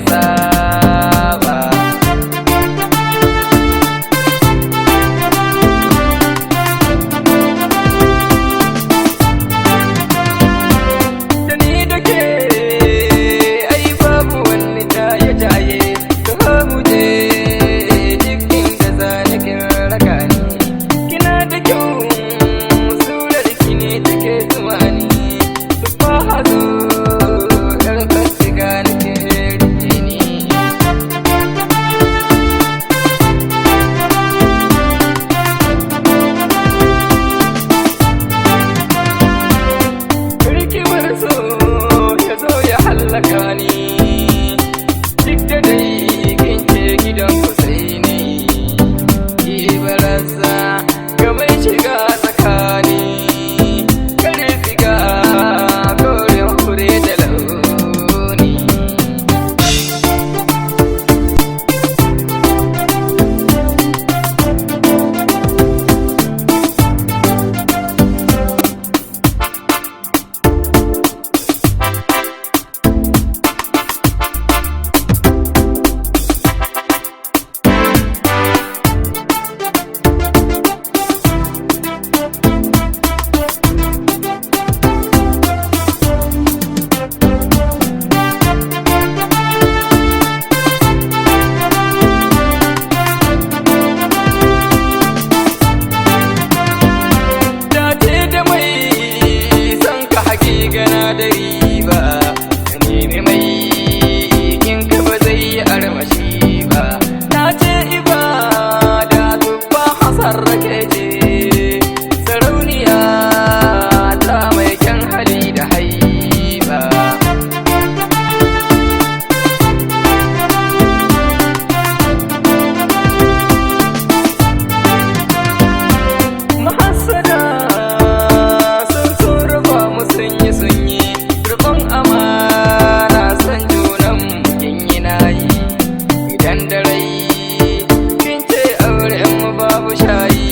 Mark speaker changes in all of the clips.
Speaker 1: saba. Da ni da ke ai babu wani jaye-jaye, taho mu je duk inda za ni kin raka ni. Kina da kyau, surar ki ne take zuwa ni. Tufa zo, yar kasiga nake rike ni. Rikimar so ya zo ya hallaka ni, duk da dai kin ce gidan ku sai ni. Ibarasa ga mai shiga tsakani, karfi ga koren hure da launi. Dace da mai san ka hakika na da riba, ka nemi mai kinka ba zai yi armashi ba. Na ce ibada tuffa hasar rake ce, sarauniya ta mai kyan hali da haiba. Mahassada sun so raba mu sun yi rikon amana san junan mu kin yi nayi. Idan da rai kin ce auren mu babu shayi,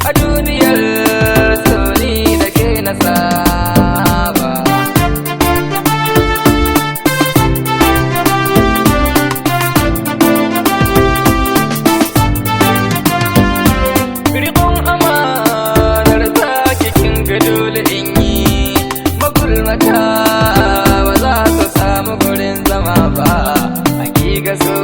Speaker 1: a duniyar soni da ke na saba. Rikon amanar take kin ga dole in yi, magulmata ba za su samu gurin zama ba, hakika so.